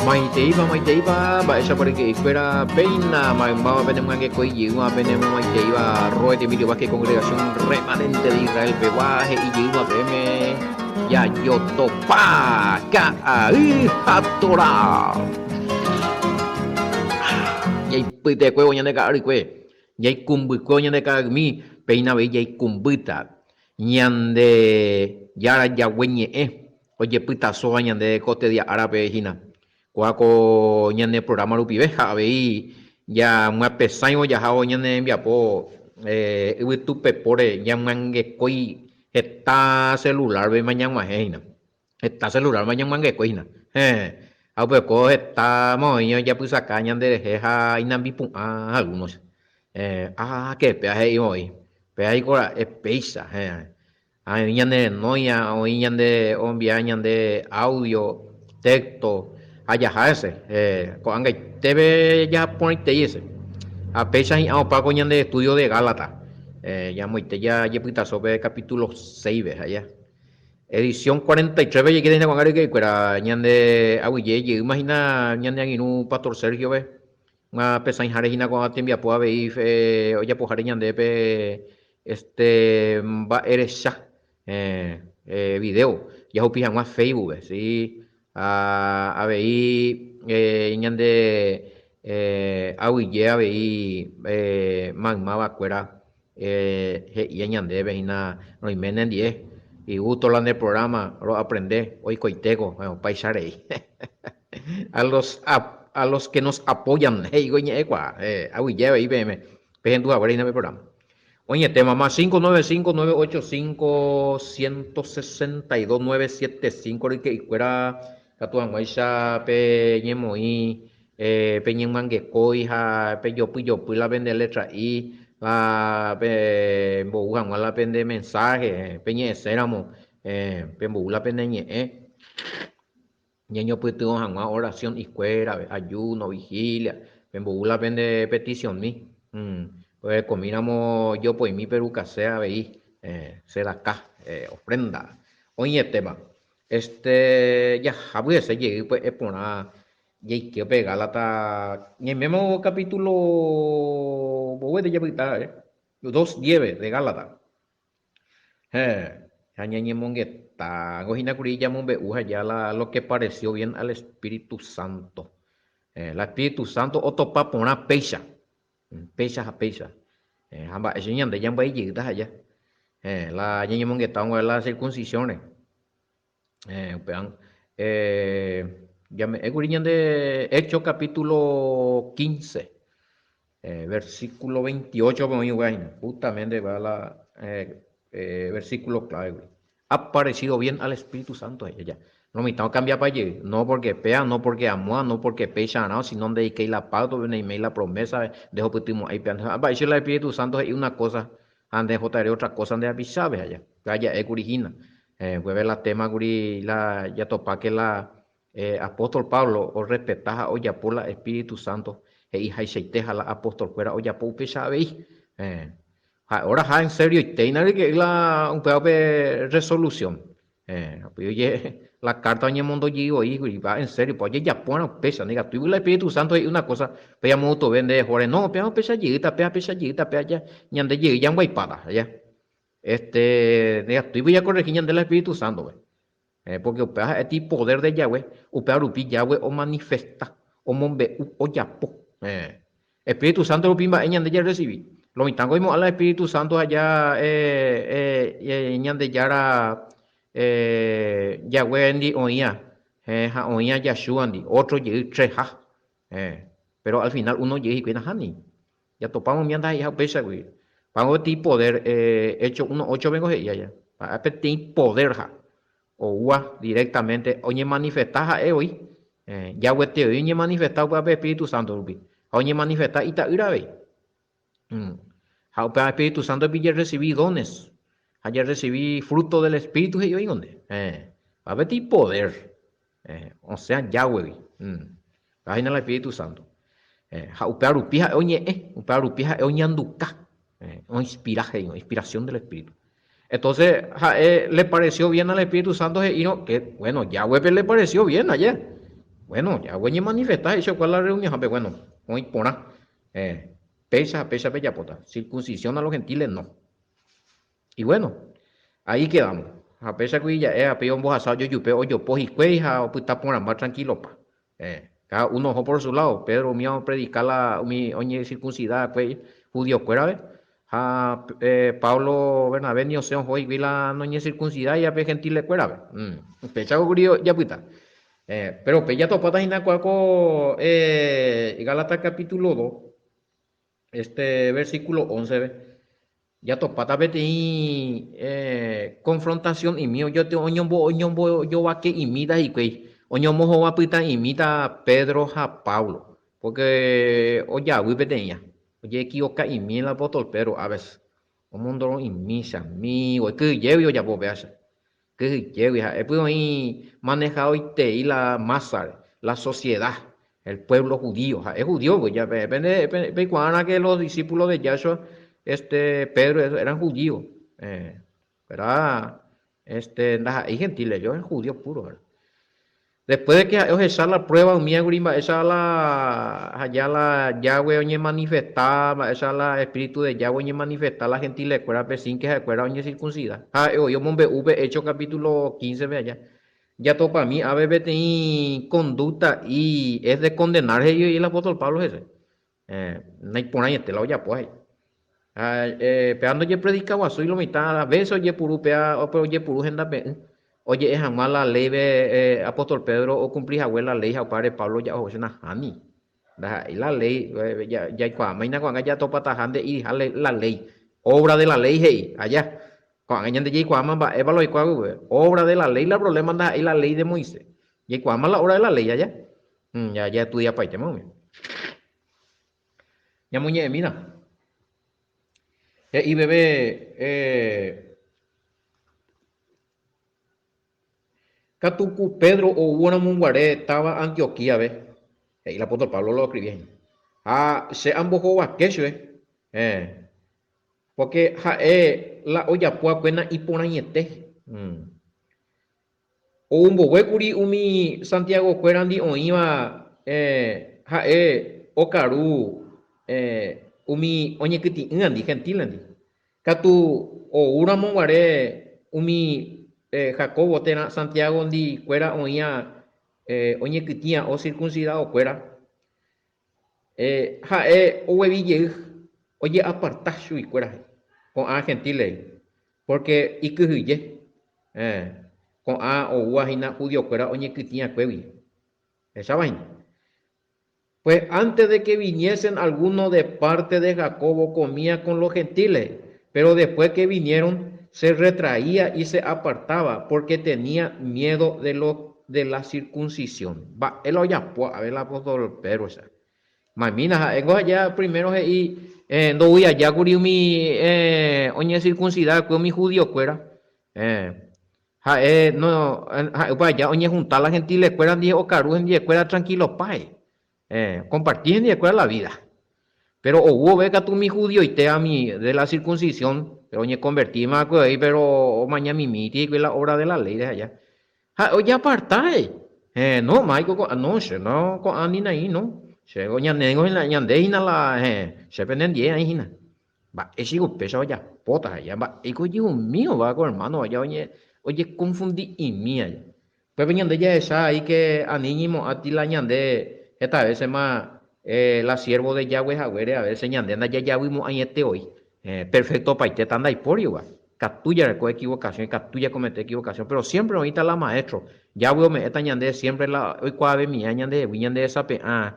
Maiteípa, maiteípa, mba'éichapa ryke'ykuéra, péina maymáva penemyangekói jeýva penemomaiteíva Robert Emilio Vázquez Congregación Remanente de Israel pegua he'i jeýva peẽme jajotopa ka'ay ha Torá. Jaipytekuévo ñande ka'arykue, jaikũmbykuévo ñande ka'aymi, péina avei jaikũmbýta ñande Jára Jahue ñe'ẽ ojepytasóva ñande kotedia árape hína. Kóva ko ñane programa rupive ha avei ñamyapesãivo jahávo ñane rembiapo yvytu pepóre ñamyangekói heta celular-pe mañag̃uahẽ hína. Heta celular mañamyangekói hína. Héẽ. Ha upeko heta moõi ojapysaka ñanderehe ha inambipu'ã algunos. Héẽ. Ah, ke péa he'i voi. Péa ikora'e péicha. Héẽ. Ha oĩ ñane renóia, oĩ ñande ombia ñande audio, texto, ha jaha hese. Ko'ag̃aitépe jaha porãitei hese. Ha péicha hi'ã opa ko ñande estudio de Gálatas. Jamoite jajepytaso pe capítulo 6-pe, ha ja. Edición 43-pe jaike hína ko'ág̃a ryke'ykuéra. Ñande aguyje jeýma hína ñane angirũ Pastor Sergio-pe. Apesãiháre hína ko'ã tembiapo avei ojapoháre ñande pe este mba'erecha video jahupi hag̃ua Facebook-pe, si? Ha avei ñande aguyje avei maymávakuéra he'íva ñandéve hína roime nendie, igusto la nde programa ro'aprende oikoitéko, opáicha rei. A los, a, a los que nos apoyan, he'i ko iñe'ẽkuaa, aguyje avei peẽme, pehendu haguére hína pe programa. Oñetéma, más 595 985 162 975 ryke'ykuéra katu hag̃uáicha pe ñemoĩ, pe ñemyangekói ha pe jopy jopy la pende letra'i, la pe mbou hag̃ua la pende mensaje, peñe'ẽséramo, pembou la pene ñe'ẽ. Ñañopytyvõ hag̃ua oración ikuérape, ayuno, vigilia, pembou la pende peticionmi. Orekomíramo jopoimi perukase avei sedaka, ofrenda. Oĩetéma. Este jaha pyhese jey pya'e porã jaike pe Gálata ñaimémo capítulo mbovyete japyta, dos dieve de Gálata. Héẽ, ha ñañemongetágo hína kuri jamombe'u aja la lo que pareció bien al Espíritu Santo. Héẽ, la Espíritu Santo otopa porã péicha, péicha ha péicha. Héẽ, ha mba'éicha ñande jambyai jeýta aja. Héẽ, la ñañemongetávo guare la circuncisión-re. Héẽ, upéva jame'ẽ kuri ñande Hechos capítulo 15, versículo 28-pe oĩ upéva hína, justamente upéva la versículo clave kuri. Ha parecido bien al Espíritu Santo he'i aja. Lo mitã okambiapa jey, no porque péa, no porque amóa, no porque péicharã, sino ndeikéi la pacto-pe, neiméi la promesa-pe, ndehopytymo'ãi péa. Ha mba'éicha la Espíritu Santo he'i una cosa ha nde ehóta ere otra cosa nde rapichápe aja. Upéva ja'e kuri hína. Upépe la tema kuri la jatopa ke la apóstol Pablo orrespeta ha ojapo la espíritu santo he'ihaichaite ha la apostolkuéra ojapo upéicha avei. Ha'e oraha en serioite hína ryke'y la upéva upe resolución. Oye, la carta oñemondo jey voi kuri, va en serio, pa ojejapórõ upéicha, ndaikatúigui la Espíritu Santo he'i una cosa, péicha tove nde ehóre, no, péva upéicha jeýta, péva péicha jeýta, péva ja, ñande jey jamguaipáta, ja. Este, ndaikatúigui jakorregi ñande la Espíritu Santo-pe. Porque upéva ha'éti poder de Yahweh, upéva rupi Yahweh omanifesta, omombe'u, ojapo. Espíritu Santo rupi mba'e ñande jarrecibi. Lo mitãngo oimo'ã la Espíritu Santo aja Ñandejára Yahweh-ndi oĩa, ha oĩa Yahshua-ndi, otro jey treha. Pero al final uno jey hikuái nahániri. Jatopáma umi andahe'iha upéichagui. Págo peteĩ poder, Hechos 1:8 vengo he'i aja. Ha'e peteĩ poder ha oúva directamente oñemanifesta ha'e voi. Jaguete voi oñemanifesta upéva pe Espíritu Santo rupi. Ha oñemanifesta ita'ýra avei. Ha upéva Espíritu Santo rupi jarrecibi dones. Ha jarrecibi fruto del Espíritu he'i oĩngo nde. Ha peteĩ poder. Osẽ Yahweh-gui. Upéva hína la Espíritu Santo. Ha upéva rupi ha'e oñe'ẽ, upéva rupi ha'e oñanduka, oinspira he'írõ, inspiración del Espíritu. Entonces, ha'e le pareció bien al Espíritu Santo he'írõ que, bueno, Yahweh-pe le pareció bien aje. Bueno, Yahweh oñemanifesta he'i chokua la reunionhápe, bueno, oĩ porã. Péicha ha péicha pejapóta. Circuncisión a los gentiles no. Y bueno, ahí quedamos. Ha péicha kuri ja'e ha péi ombohasa ojojupe ojopo hikuái ha opyta porãmba tranquilopa. Cada uno oho por su lado. Pedro umíva opredika la umi oñecircuncida va'ekue judiokuérape ha Pablo, Bernabé ni osẽ oho hikuái la noñecircuncidáivape gentilekuérape. Upéicha kuri japyta. Péro upéi jatopáta hína kua ko Gálatas capítulo 2. Este versículo 11-pe jatopáta peteĩ confrontacion'imi oñombojovake'imíta hikuái, oñombohovapytã'imíta Pedro ha Pablo, porque ojavy peteĩva, ojeequivoca'imi el apóstol Pedro a veces, omondoro'imi chamígo, ikyhyjégui ojapo upéva. Kyhyjégui ha'e py oĩ manehaoitei la másare, la sociedad, el pueblo judío. Ha'e judío py, ja peẽ pende peikuaárã que los discípulos de Yahshua, este, Pedro eso, eran judíos. Eh, era, este, ndaha'éi gentiles, ellos eran judíos puro, ¿verdad? Después de que ha'e ohecha la prueba umíva kuri mba'éicha la aja la Yahweh oñemanifesta, mba'éicha la espíritu de Yahweh oñemanifesta la gentilekuérape sin que ha'ekuéra oñecircuncida. Ha ha'e voi omombe'u pe Hechos capítulo 15-pe aja. Jatopami ápe peteĩ conducta y es de condenar he'i el apóstol Pablo hese. Naiporãiete la ojapóva he'i. Ha péva ndojepredika guasúi lo mitã, vése ojepuru péva ojepuru hendape'ỹ, oje'e hag̃ua la léipe apóstol Pedro okumpli hague la léi ha upévare Pablo oja'o hague nahániri. Ndaha'éi la léi, jaikuaáma hína ko'ág̃a jatopataha nde'iriha la léi. Obra de la léi he'i, aja. Ko'ág̃a ñande jaikuaáma mba'épa la oikuaa guive. Obra de la léi la problema ndaha'éi la léi de Moisés. Jaikuaáma la obra de la léi, aja. Ja jaestudiapaitéma umi. Ñamoñe'ẽmína. He'i peve eh, Katu ku Pedro oúramo guare táva Antioquíape, he'i el apóstol Pablo lo escribía hína, ha che ambohovake chupe, eh, porque ha'e la ojapo va'ekue na'iporãiete. Ou mboguékuri umi Santiago-kuérandi oĩva ha'e okaru umi oñekytĩ'ỹandi, gentil-ndi. Katu oúramo guare umi Jacobo térã Santiago-ndi kuéra oĩva oñekytĩa ocircuncidado-kuéra, Ha'e oguevi jey oje'aparta chuguikuéra ko'ã gentílei, pórke ikyhyje ko'ã oúva hína judiokuéra oñekytĩ'akuégui. Hecháva hína. Pues antes de que viniesen algunos de parte de Jacobo comía con los gentiles, pero después que vinieron se retraía y se apartaba porque tenía miedo de los de la circuncisión. Mba'e la ojapo ave la apóstol Pedro cha. Mamína ha'éngo aja primero he'i eh, ndoúi aja kuri umi eh, oñecircuncida va'ekue umi judío kuéra. Eh, ha'e no ha'e upe aja oñehunta la gentiles kuéra ndive okaru hendive kuéra tranquilopa he'i. Eh, comparti hendive kuéra la vida. Pero ou vove katu umi judioite ami de la circuncisión, pero oñeconvertíma va'ekue avei, pero omaña mimíti hikuái la obra de la ley rehe aja. Ha'e ojeaparta he'i, Héẽ, no, máiko ko'ã, no, che no, ko'ã ni naĩ, no. Che ko ñanéngo hína, ñande hína la, héẽ, che penendie aĩ hína. Mba'éichiko upéicha ojapóta aja, mba'éiko ojehumíva ko hermano aja oñe, ojekonfundi'imi aja. Upépe ñande jahecha aí ke ani ñeimo'ãti la ñande heta vésema la siervo de Yahweh haguére, a veces ñande ndajajavymo'ãiete voi. Perfectopaitéta ndaipóriva. Katu jareko equivocación, ikatu jakomete equivocación, pero siempre oĩta la maestro. Yahweh ome'ẽta ñande siempre la oikuaavemiha ñandehegui, ñanderesape'ã,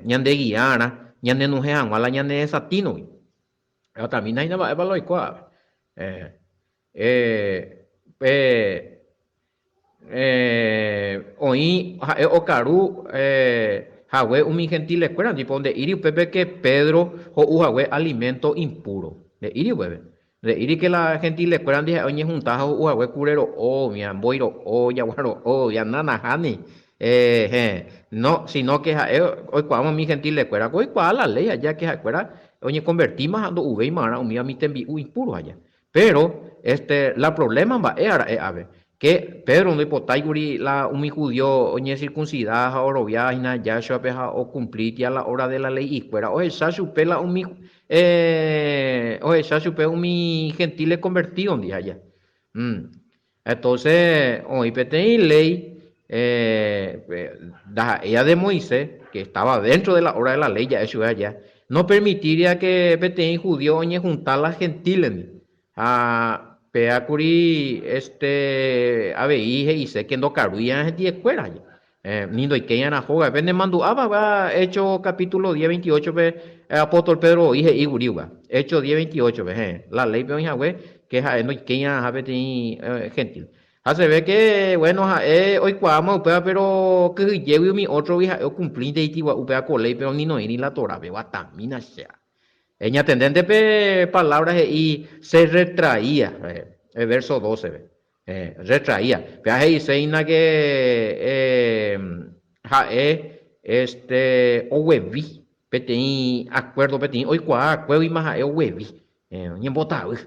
ñande guiarã, ñanenuhẽ hag̃ua la ñane desatínogui. Atamína hína mba'épa la oikuaave. Pe Oĩ ha'e okaru hague umi gentilekuéra ndipo nde'íri upépe ke Pedro ho'u hague alimento impuro. Nde'íri upépe. Nde'íri ke la gentilekuéra ndi ha'e oñehunta ha ho'u hague kure ro'o, umíva mbói ro'o, jagua ro'o, umíva nanaháni. No, sino ke ha'e oikuaáma umi gentilekuéra ko oikuaa la ley aja ke ha'ekuéra oñekonvertíma ha ndo'uvéima arã umíva umi tembi'u impuro aja. Péro, este, la problema mba'e ara'e ápe. Ke Pedro ndoipotái kuri la umi judío oñesirkunsida ha orovia hína Yahshua-pe ha okumplítia la obra de la ley-ikuéra. Ohecha chupe la umi ohecha chupe umi gentiles convertido-ndi aja. Entonces oĩ peteĩ ley ndaha'éiva de Moisés, que estaba dentro de la obra de la ley ja'e chupe aja, no permitiría que peteĩ judío oñejunta la gentiles-ndi. Ha péa kuri este avei he'ise ke ndokarúi'arã hendivekuéra, ni ndoikéi'arã hógape. Penemandu'ápa upéva Hechos capítulo diez, veintiocho-pe apóstol Pedro voi he'i kuri upéva. Hechos diez, veintiocho-pe, héẽ, la léipe oĩ hague ke ha'e ndoikéi'arãha peteĩ gentil. Ha se ve ke, bueno, ha'e oikuaáma upéva, péro kyhyjégui umi ótrogui ha'e okumplínte itigua'u upéva ko léipe ni noĩri la Torápe. Guatamína che. Eñatendénte pe palabra he'i se retraía, verso 12-pe. Retraía. Péva he'ise hína ke ha'e este oguevi peteĩ acuerdo, peteĩ oikuaa akuéguima ha'e oguevi, oñembotavy.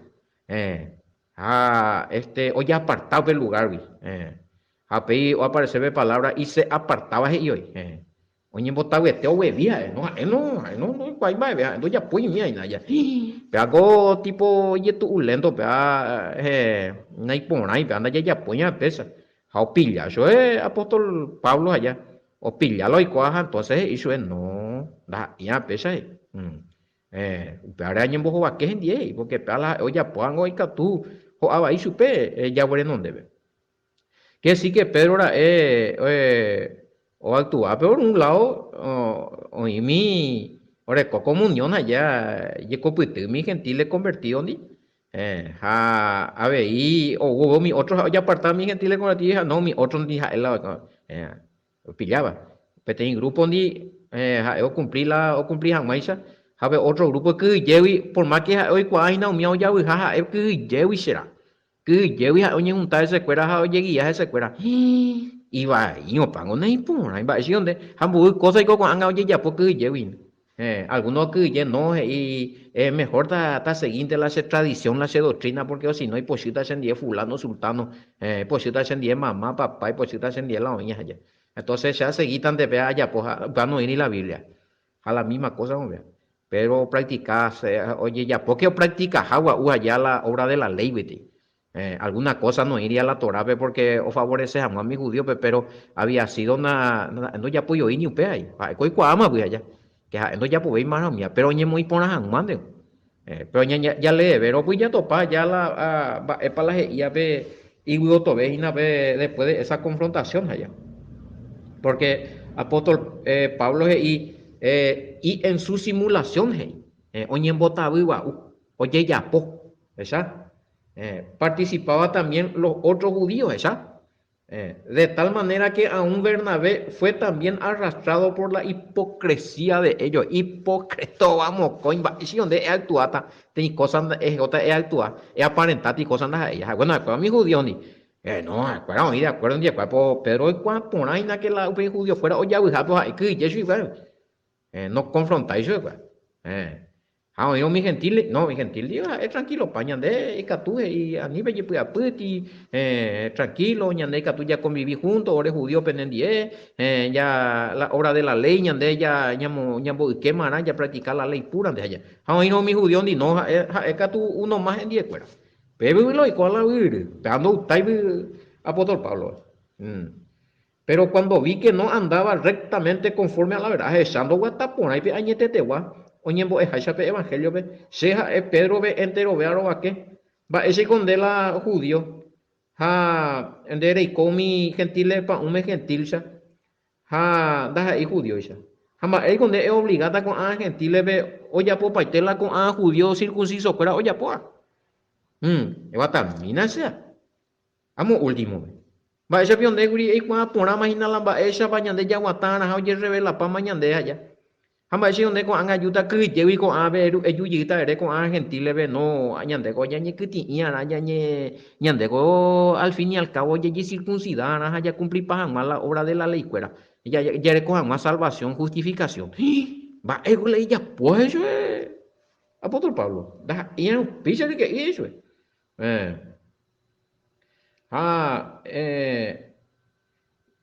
Ha este ojeaparta upe lugárgui. Ha upéi oaparese pe palabra y se apartaba he'i voi. Oñembotavyete oguevi ha'e, no ha'e no, ha'e no ndoikuaái mba'eve, ha'e ndojapói umi aina aja. Péva ko tipo ijetu'u lento péva naiporãi péva ndajajapói ña péicha. Ha opilla chupe apóstol Pablo aja, opilla la oikuaa ha entonces he'i chupe no, ndaha'éi ña péicha he'i. Upévare añembohovake hendie he'i, porque péva la ha'e ojapóvango ikatu ho'a vai chupe jaguerenondépe. Que sí que Pedro ra'e oactua, pero por un lado oĩmi oreko comunión aja jekopyty umi gentiles convertido ndi, ha avei ou umi otro ha ojaparta umi gentiles convertido ha no umi otro ndi ha'e la opilláva. Peteĩ grupo ndi ha'e ocumpli la ocumpli hag̃uáicha ha pe otro grupo kyhyjégui, por más que ha'e oikuaa hína umi ojavyha ha'e kyhyjégui che rã. Kyhyjégui ha'e oñehunta hesekuéra ha ojegia hesekuéra. Híi, ivai opángo naiporãi mba'éicha nde. Ha mbovy kósa oiko ko'ág̃a ojejapo kyhyjégui. Héẽ, algúno okyhyje no, he'i, mehór tasegínte la che tradisión, la che doktrína, pórke osino ipochýta chendie fuláno, sultáno, héẽ, ipochýta chendie mama, papa, ipochýta chendie la oĩha aja. Entónse che asegítante péva ajapo ha upéva noĩri la Biblia. Ha la misma cosa oĩva. Pedro opractica, ojejapo que opracticaha gua'u aja la obra de la ley gueteri. Alguna cosa noĩri a la Torápe porque ofavorece hag̃ua umi judíope, pero había sido na, ndojapói oĩ ni upéva aja. Ha'éko oikuaámagui aja, que ha'e ndojapovéi márõ umíva, pero oñemoĩ porã hag̃uánte. Pero jaleevérõ py'i jatopa aja la mba'épa la he'íva pe iguiotove hína pe después de esa confrontación aja. Porque apóstol Pablo he'i y en su simulación he'i, oñembotavy gua'u, ojejapo, hecha? Participaba también los otros judíos, hecha? De tal manera que aún Bernabé fue también arrastrado por la hipocresía de ellos. Hipocreto mokõi mba'éicha nde eactuáta teĩ cosa ehóta eactua, eaparentáta cosa ndaha'éi. Ha bueno, ha'ekuéra umi judío-ndi. No, ha'ekuéra oĩ de acuerdo ndie kuéra, po Pedro oikuaa porã hína que la upe judío-kuéra ojavyhápe ha'e kyhyje chuguikuéra. No confrontái chuguikuéra. Ha oĩ umi gentil, no, umi gentil ndive ha'e tranquilopa, ñande ikatu he'i ani pejepy'apýti, tranquilo, ñande ikatu jaconvivi junto ore judío penendie, ja la obra de la ley ñande ja ñamboykémarã japractica la ley púrante ha ja. Ha oĩrõ umi judío ndi no, ha'e, ha'e katu uno más hendiekuéra. Pévegui la oikóva la yvýry, péva ndogutáigui apóstol Pablo. Péro cuando vi que no andaba rectamente conforme a la verdad, ahecha ndoguata porãi pe añetetegua oñembo'eháicha pe evangelio-pe, che ha'e Pedro-pe enterove arovake, mba'éichaiko nde la judío ha nde reiko umi gentiles pa'ũme gentil-cha ha ndaha'éi judíoicha. Ha mba'éiko nde eobligáta ko'ã gentiles-pe ojapopaite la ko'ã judío circunciso-kuéra ojapóva? Hum, eguatamína che. Amo último-pe. Mba'éicha pio nde kuri eikuaa porãma hína la mba'éichapa ñande jaguatãrã ha ojerrevelapáma ñande aja. Ha mba'éicha nde ko'ág̃a ajúta kyhyjégui ko'ãpe eru eju jeýta ere ko'ã gentiles-pe no, ñandéko ñañekytĩ'ĩ'arã ñañe ñandéko al fin y al cabo jajesirkunsida'arã ha jakumplipa hag̃ua la obra de la ley-kuéra, jareko hag̃ua salvación, justificación. Mba'éiko la ijapóva he'i chupe apóstol Pablo? Ndaha'éirã upéicha ryke'y he'i chupe. Ha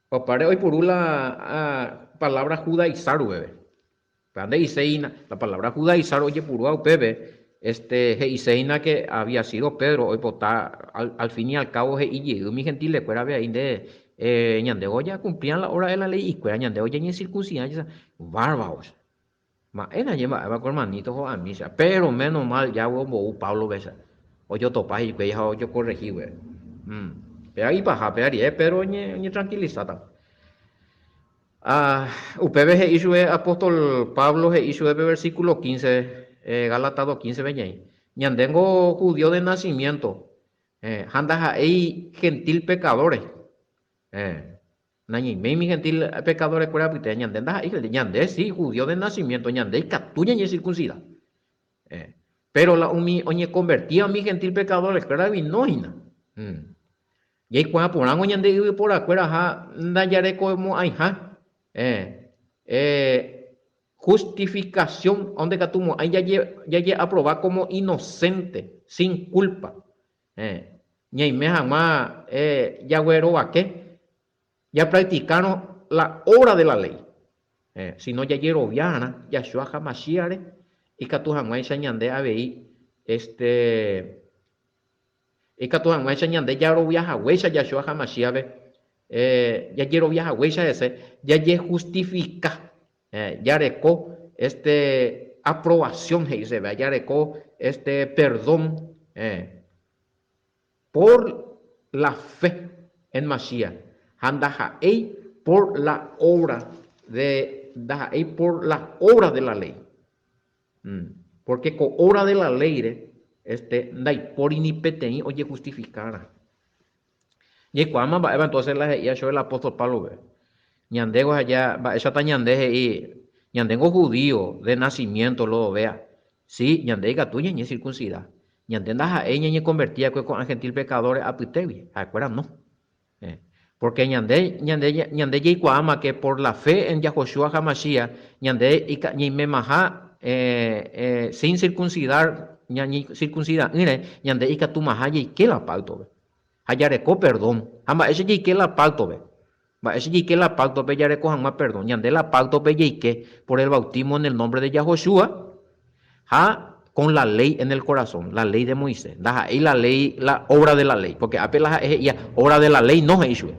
opáre oipuru la palabra judaizar upépe. Upéva nde'iséi hína, la palabra judaizar ojepurúva upépe, este, he'ise hína que había sido Pedro oipota al, al fin y al cabo he'i jey umi gentilekuérape ahí nde ñande ojakumplíva la obra de la ley ikuéra, ñande oñeñecircuncidá, bárbaros. Mba'éna ñe mba'éva ko hermanito ho'amícha, pero menos mal Yahweh ombou Pablo-pe cha, ojotopa hikuái ha ojokorrehi guéve. Péva ipahápe arie Pedro oñetranquilizáta. Ah, upépe he'i chupe apóstol Pablo he'i chupe pe versículo 15, Gálatas 2:15-pe ñaĩ, Ñandéngo judío de nacimiento, ha ndaha'éi gentil pecadores. Nañaiméimi gentil pecadores-kuéra apytépe, ñande ndaha'éi gentil, ñande sí judío de nacimiento, ñande ikatu ñañecircuncida. Pero la umi oñeconvertíva umi gentil pecadores-kuéragui no hína. Jaikuaa porãngo ñande yvyporakuéra ha ndajarekomo'ãiha justificación, ondekatumo'ãi jajeaproba como inocente, sin culpa. Héẽ, ñaime hag̃ua jaguerovake japractikárõ la obra de la ley. Héẽ, sino jajeroviárã Yahshua HaMashiach-re ikatu hag̃uáicha ñande avei este ikatu hag̃uáicha ñande jarovia haguéicha Yahshua HaMashiach-pe, jajerovia haguéicha hese, jajejustifika Jareko este aprobación he'iseve, jareko este perdón por la fe en Mashiach ha ndaha'éi por la obra de ndaha'éi por la obra de la ley. Porque ko obra de la ley-re este ndaipóri ni peteĩ ojejustifikarã. Jaikuaáma mba'épa entonces la he'íva chéve el apóstol Páblope. Ñandéko aja, mba'éichata ñande he'i, ñandéngo judío de nacimiento lo vea. Sí, ñande ikatu ñañecircuncida. Ñande ndaha'éi ñañeconverti va'ekue ko'ã gentil pecadores apytégui, ha'ekuéra no. Porque ñande, ñande, ñande jaikuaáma que por la fe en Yahoshua HaMashiach, ñande ñaimemaha sin circuncidar, ñañecircuncida'ỹre, ñande ikatumaha jaike la pacto-pe. Ha jareko perdón. Ha mba'éicha jaike la pacto-pe? Mba'éicha jaike la pacto-pe jareko hag̃ua perdón? Ñande la pacto-pe jaike por el bautismo en el nombre de Yahoshua ha con la ley en el corazón, la ley de Moisés. Ndaha'éi la ley, la obra de la ley, porque ápe la ha'e he'íva obra de la ley no he'i chupe.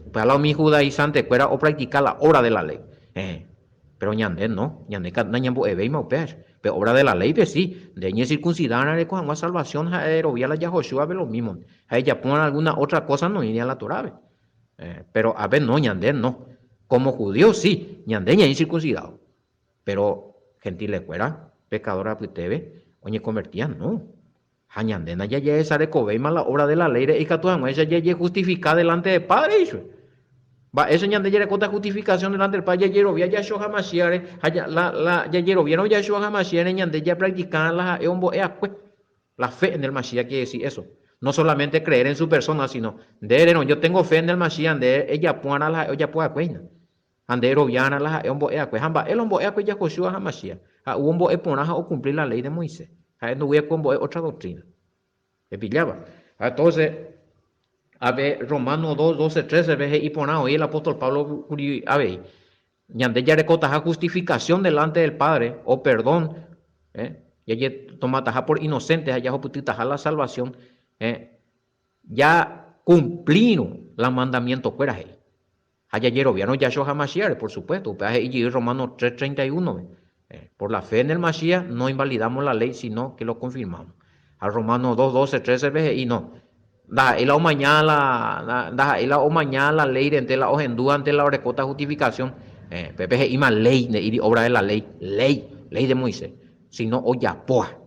Upéva la umi judaizante-kuéra opractica la obra de la ley. Heẽ. Péro ñande no, ñande katu nañambo'evéima upévare. Pe obra de la ley-pe si, nde eñecircuncidárã reko hag̃ua salvación ha erovia la Yahoshua-pe lo mismo, ha ejapórã alguna otra cosa noĩri la Torah-pe. Péro ápe no, ñande no. Como judío si, ñande ñaĩ circuncidado. Péro gentile-kuéra, pecador apytépe, oñeconvertía no. Ha ñande ndajajehesarekovéima la obra de la ley-re ikatu hag̃uáicha jajejustifika delante de Padre ichupe. Mba'éicha ñande jarekóta justificación delante del Padre jajerovia Yahshua HaMashiach-re ha la, la jajeroviárõ Yahshua HaMashiach-re ñande japractikarã la ha'e ombo'eakue. La fe en el Mashiach quiere decir eso. No solamente creer en su persona, sino nde erérõ yo tengo fe en el Mashiach, nde ejapo'arã la ha'e ojapo'akue hína. Ha nde eroviarã la ha'e ombo'eakue. Ha mba'e la ombo'eakue Yahoshua ha Mashiach? Ha hubo ombo'e porã ha okumpli la ley de Moisés. Ha'e ndoguiakue ombo'e otra doctrina. Pepilláva. Ha entonces, ápe Romanos 2, 12, 13 pe he'i porã oĩ el apóstol Pablo kuri avei. Ñande jarekotaha justificación delante del Padre, o perdón, jajetomataha por inocente ha jahupytytaha la salvación, ja cumplírõ la mandamiento-kuéra he'i. Ha jajeroviárõ Yahshua HaMashiach-re, por supuesto, upéva he'i jey Romanos 3:31-pe, Por la fe en el Mashiach no invalidamos la ley, sino que lo confirmamos. Ha Romanos 2:12, 13-pe he'i, no, ndaha'éi la omaña la, ndaha'éi la omaña la ley-rente, la ohendúvante la orekóta justificación, pépe he'íma ley, nde'íri obra de la ley, ley, ley de Moisés, sino ojapóva.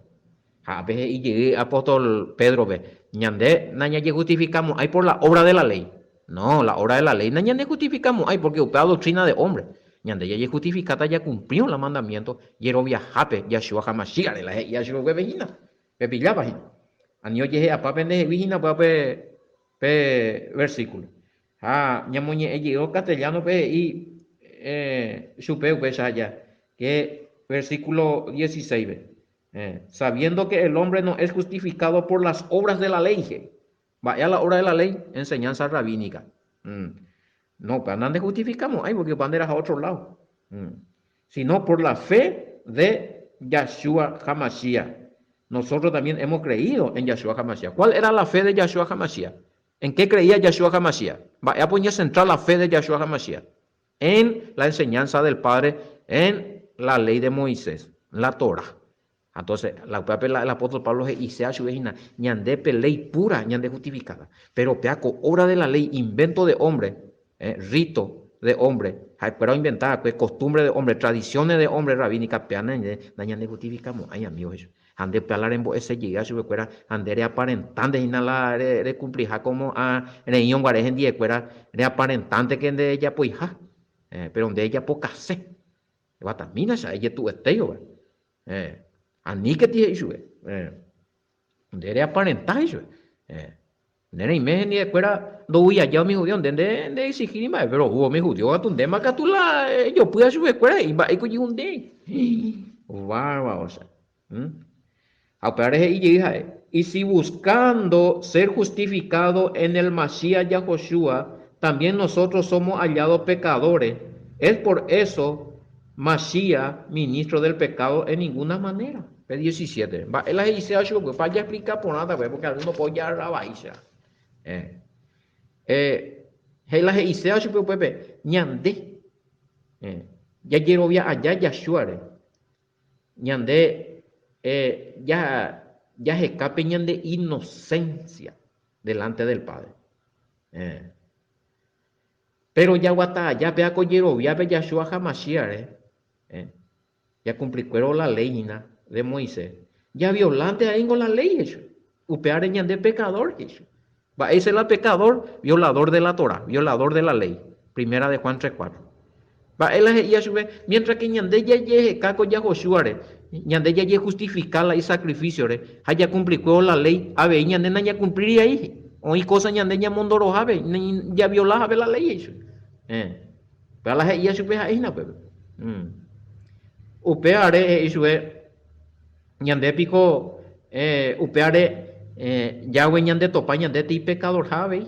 Ha ápe he'i jey apóstol Pédrope, Ñande nañajejustifikamo'ãi por la obra de la ley. No, la obra de la ley nañandejustifikamo'ãi porque upéva doctrina de hombre. Ñande jajejustifikáta jakumplírõ la mandamiento jeroviahápe Yahshua HaMashiach-re, la he'íva chuguépe hína, pepillápa hína. Ani ojehe'apa pendehegui hína upéva pe pe versículo. Ha ñamoñe'ẽ jeývo castellano-pe he'i chupe upéicha aja, que versículo 16-pe. Sabiendo que el hombre no es justificado por las obras de la ley, he'i. Mba'éa la obra de la ley? Enseñanza rabínica. Mm. No, upéva nandejustifikamo'ãi porque upéva nderaha otro lado. Mm. Sino por la fe de Yahshua HaMashiach. Nosotros también hemos creído en Yahshua HaMashiach. ¿Cuál era la fe de Yahshua HaMashiach? ¿En qué creía Yahshua HaMashiach? Mba'épa oñecentra la fe de Yahshua HaMashiach? En la enseñanza del Padre, en la ley de Moisés, la Torah. Entonces, la upévape el apóstol Pablo he'ise achuve hína, ñande pe ley pura ñande justificada, pero péa ko obra de la ley, invento de hombre, eh, rito de hombre, ha'ekuéra oinventa va'ekue, costumbre de hombre, tradiciones de hombre rabínica, péa ñande nañande justificamo'ãi, amigo he'i chupe. Ha nde péa la rembo'ese jey chupekuéra, ha nde reaparentánte hína la recumpliha como a reĩrõ guare hendiekuéra, reaparentánte ke nde ejapoiha, eh, pero nde ejapokase. Eguatamína che, ejetu'etéiva. Eh, aníketi he'i chupe. Eh, nde reaparenta he'i chupe. Eh, nde reime hendivekuéra ndoúi aja umi judío, nde nde nde exigíri mba'e, péro oúvo umi judío katu ndéma katu la ejopýva chupekuéra he'i mba'éiko jehu nde. Bárbaro che. ¿Mm? Ha upévare he'i jey ha'e, Y si buscando ser justificado en el Mashiach Yahoshua, también nosotros somos hallados pecadores, es por eso Mashiach ministro del pecado en ninguna manera. Pe 17. Mba'e la he'iséva chupe pa jaexplika porãta pe, porque alguno po ojarra vaicha. Eh, eh, he'i la he'iséva chupe upépe, ñande eh, jajerovia aja Yahshua-re, Ñande jaheka pe ñande inocencia delante del Padre. Pero jaguata aja péva ko jeroviápe Yahshua HaMashiach-re, jakumplikuévo la ley hína de Moisés, javiolánte aíngo la ley hecho. Upévare ñande pecador hecho. Mba'éicha la pecador? Violador de la Torah, violador de la ley. Primera de Juan 3:4. Mba'e la he'íva chupe? Mientras que ñande jajeheka ko Yahoshúare, ñande jajejustifika la isacrificio-re ha jakumplikuévo la ley, avei ñande nañakumplíri ai. Oĩ cosa ñande ñamondorohápe, javiolahápe la ley he'i chupe. Eh. Upéva la he'íva chupe ha'e hína upépe. Mm. Upévare he'i chupe Ñande piko upévare Yahweh ñandetopa ñande tei pekadorha avei.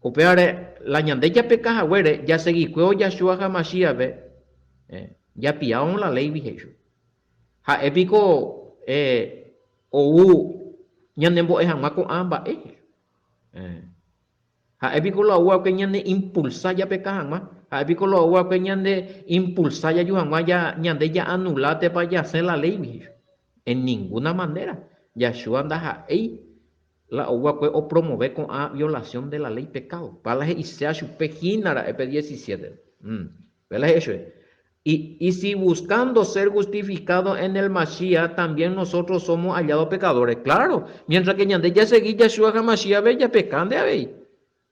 Upévare la ñande japeka haguére jasegikuévo Yahshua HaMashiach-pe, japiávo la léigui he'i chupe. Ha'e piko ou ñanembo'e hag̃ua ko'ã mba'e. Ha'e piko la ou va'ekue ñane impulsa japeka hag̃ua? Ha'e piko la ou va'ekue ñande impulsa jaju hag̃ua ñande ja'anula térãpa jasẽ la léigui? En ninguna manera. Yahshua ndaha'éi la ou va'ekue opromove ko'ã violación de la ley pecado. Upéva la he'iséva chupe hína ra'e pe 17. Upéva la he'i chupe. Y, y si buscando ser justificado en el Mashiach, también nosotros somos hallados pecadores. Claro, mientras que ñande jasegi Yahshua HaMashiach-pe, japekánte avei.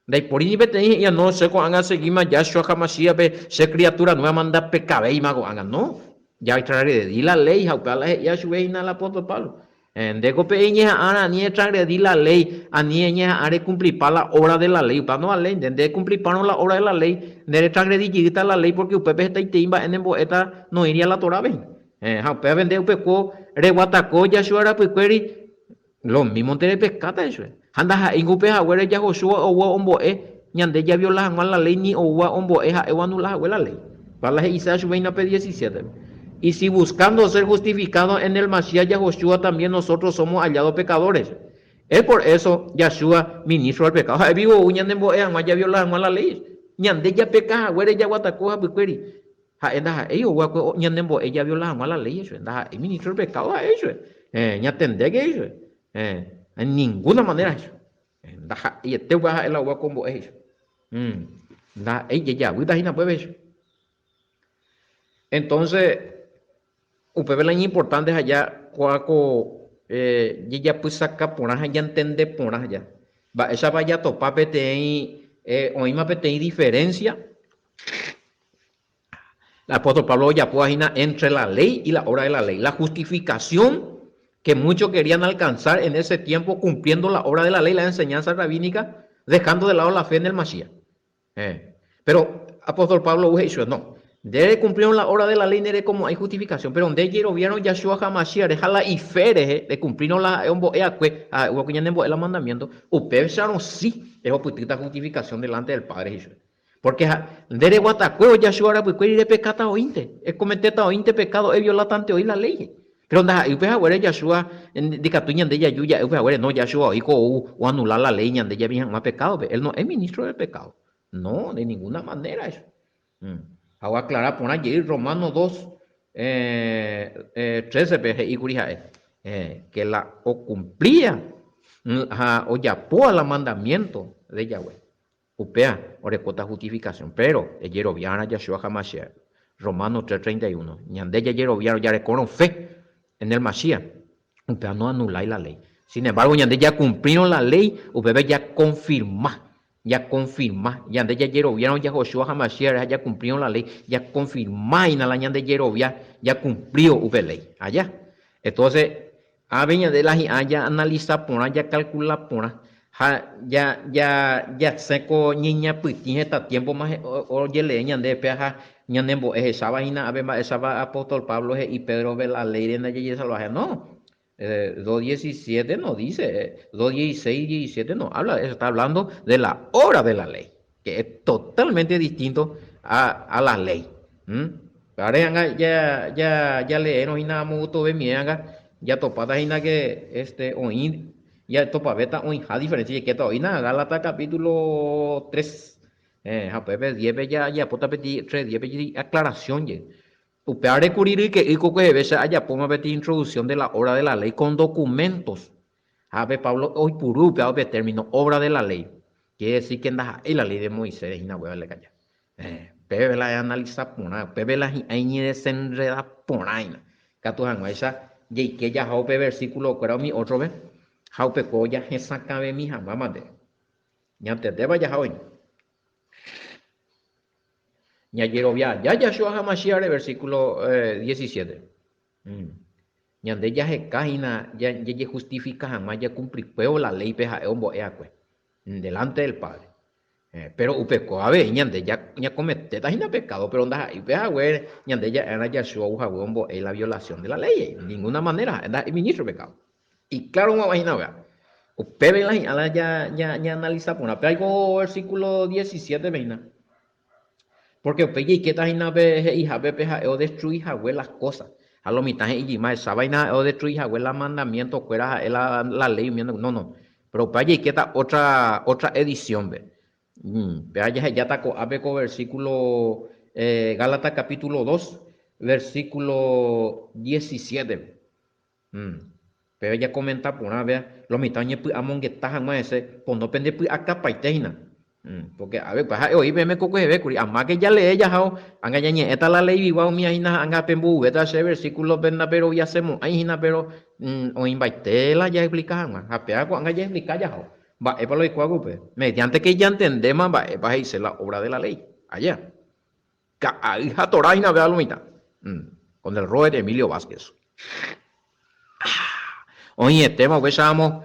Ndaipóri ni peteĩ he'íva, no, che ko'ág̃a asegíma Yahshua HaMashiach-pe, che criatura nueva-ma ndapekavéima ko'ág̃a. No, jatragredi la ley, ha upéva la he'íva chupe hína el apóstol Pablo. Ndéko pe eñeha'ãra ani etragredi la léi, ani eñeha'ã rekumplipa la óbra de la léi. Upéva ndovaléi, nde ndekumplipárõ la óbra de la léi, nde retragredi jeýta la léi pórke upépe hetaitei mba'e nembo'éta noĩri la Torápe. Ha upévape nde upekuévo reguatako Yahshua rapykuéri, lomímonte repekáta ichupe. Ha ndaha'éingo upe haguére Yahoshua oúva ombo'e ñande javiola hag̃ua la léi ni oúva ombo'e ha'e oanula hague la léi. Upéva la he'ise chupe hína pe diecisiétepe. Y si buscando ser justificado en el Mashiach Yahoshua también nosotros somos hallados pecadores. Es por eso Yahshua ministro del pecado. Ha'e piko ou ñanembo'e hag̃ua javiola hag̃ua la léi. Ñande japeka haguére jaguatako hapykuéri. Ha'e ndaha'éi ou va'ekue ñanembo'e javiola hag̃ua la léi chupe. Ndaha'éi ministro del pecado ha'e chupe. Ñatendéke he'i chupe. En ninguna manera he'i chupe. Ndaha'eiete upéva ha'e la oúva ko mbo'e he'i chupe. Ndaha'éi jejavýta hína upépe he'i chupe. Entonces, upépe la iñimportante ha ja kóa ko jejapysaka porã ha ñantende porã ja. Mba'éichapa jatopa peteĩ oĩma peteĩ diferencia El apóstol Pablo ojapóva hína entre la ley y la obra de la ley. La justificación que muchos querían alcanzar en ese tiempo cumpliendo la obra de la ley, la enseñanza rabínica, dejando de lado la fe en el Mashiach. Eh. Pero apóstol Pablo he'i chupe, no. Nde recumplírõ la obra de la ley nerekomo'ãi justificación, pero nde ejeroviárõ Yahshua HaMashiach-re ha la ife rehe, recumplírõ la ha'e ombo'e'akue, ha ha'e oguaku ñanembo'e la mandamiento, upéicharõ si rehupytýta justificación delante del Padre, he'i chupe. Porque ha nde reguatakuévo Yahshua rapykuéri repekáta oĩnte, ekometéta oĩnte pecado, eviolátante oĩ la ley, he'i. Pero ndaha'éi upe haguére Yahshua ndikatúi ñande jaju ja'e upe haguére, no, Yahshua oĩ ko ou oanula la ley ñande javi hag̃ua pecado-pe, él no es ministro del pecado. No, de ninguna manera eso. Ha oaclara porã jey Romanos 2, 13-pe he'íkuri ha'e, que la ocumplía ha ojapóva la mandamiento de Yahweh, upéva orekóta justificación. Pero ejeroviárã Yahshua HaMashiach, Romanos 3:31, ñande jajeroviárõ jarekórõ fe en el Mashiach, upéva noanulái la ley. Sin embargo, ñande jacumplírõ la ley, upépe jaconfirma Ñakonfirma, ñande jajeroviárõ Yahoshua ha Mashiach rehe ha jakumplírõ la léi, ñakonfirma hína la ñande jerovia jakumplívo upe léi. Aja. Entonces, ave ñande la hi'ã ja'analisa porã, jakalkula porã ha ja, ja, jasẽ ko ñeñapytĩ heta tiémpoma ojelee ñandéve péva ha ñanembo'e hecháva hína ave mba'éichapa apóstol Pablo he'i Pédrope la léire ndajajesalvaha. No. 2.17 no dice, 2.16 17 no habla, está hablando de la obra de la ley, que es totalmente distinto a, a la ley. ¿Mm? Anga ya ya ya leerõ hína amo gutovemie anga jatopáta hína que este oĩ jatopavéta oĩha diferencia jaikéta oĩna Gálatas capítulo 3 eh, ha upépe 10-pe jajapóta peteĩ 3.10-pe aclaración jey. Upévare kuri ryke'y ko kueheve che ajapóma peteĩ introducción de la obra de la ley con documentos. Ha pe Pablo oipuru upéva upe término obra de la ley. Quiere decir que ndaha'éi la ley de Moisés hína upéva lekaja. Eh, upépe la eanalisa porã, upépe la hi'ã iñedesenreda porã hína. Ikatu hag̃uáicha jaike jaha upe versículo-kuéra umi ótrope ha upekuévo jahesakãvemi hag̃ua mante. Ñantendépa jaha oĩne? Ñajerovia aja Yahshua ha Mashiach-re, versículo 17. Ñande jaheka hína jajejustifika hag̃ua jakumplikuévo la léipe ha'e ombo'e va'ekue, delante del Padre. Péro upekuévo avei ñande ñakometéta hína pekádo, péro ndaha'éi upe hague ñande ja'érã Yahshua ou hague ombo'e la violación de la léi, de ninguna manera ha'e ndaha'éi ministro pekádo. Iclaro g̃uag̃ua hína upéva. Upépe la hi'ã la ñaanalisa porã. Pe aiko versículo 17-pe hína. Porque upéi jaikéta hína pe he'ihápe pe ha'e odestrui hague las cosas. Ha lo mitã he'i jeyma hecháva hína ha'e odestrui hague la mandamiento kuéra ha'e la, la ley umi. No, no. Pero upéva jaikéta otra, otra edición-pe. Péva jahejáta ko'ápe ko versículo eh, Gálatas capítulo 2, versículo 17-pe. Péva jakomenta porã péva, lo mitã oñepy'amongeta hag̃ua hese, pono pendepy'akapaite hína. Pórke ave upe ha'e oĩ peẽme kokueheve kuri, amáke jalee jahao, ág̃a ñañe'ẽta la leivigua umíva hína ha ág̃a pembovuvéta che versíkulope ndaperoviasemo'ãi hína, péro oĩmbaite la jaexplika hag̃ua. Ha péva ko'ág̃a jaexplika jahao, mba'épa la oikuaa upe, mediánte ke jantendéma mba'épa he'ise la obra de la léi. Aja. Ka'ay ha Torá hína péva lo mitã. Con el Robert Emilio Vázquez. Oĩetéma upéicharamo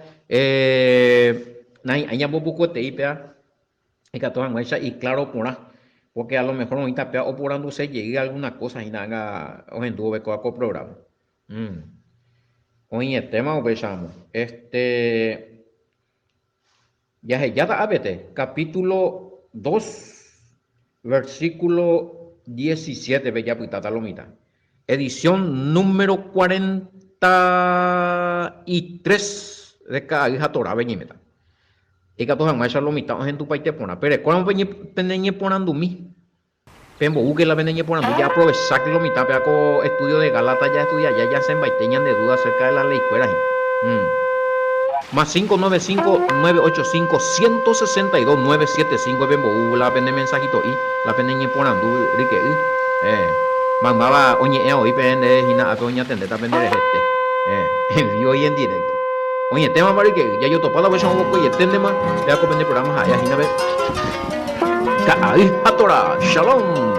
nahi'ãi ñambopukuetei péva ikatu hag̃uáicha iclaro porã, porque a lo mejor oĩta péva oporanduse jey alguna cosa hína ág̃a ohendu vove kóva ko programa. Oĩetéma upéicharamo. Este Jahejáta ápete, capítulo 2, versículo 17-pe japytáta lo mitã. Edición número 43 de Ka'ay ha Torápe ñaiméta. Ikatu hag̃uáicha lo mitã ohendupaite porã. Perekóramo pene ñeporandumi, pemboúke la pene ñeporandu, ja'aprovecháke lo mitã péva ko estudio de Gálatas jaestudia aja jasẽmbaite ñande duda acerca de la leikuéra hína. Más 595 985 162 975 pemboú la pene mensajito'i, la pene ñeporandu ryke'y. Maymáva oñe'ẽ voi peẽ nde hína ápe oñatendéta pende rehete. En vivo y en directo. Oñe'ẽtémapa ryke'y, jajotopáta upéicha ovokoieténtema, péva ko pende programa ha'éva hína pe Ka'ay ha Torá. Shalom!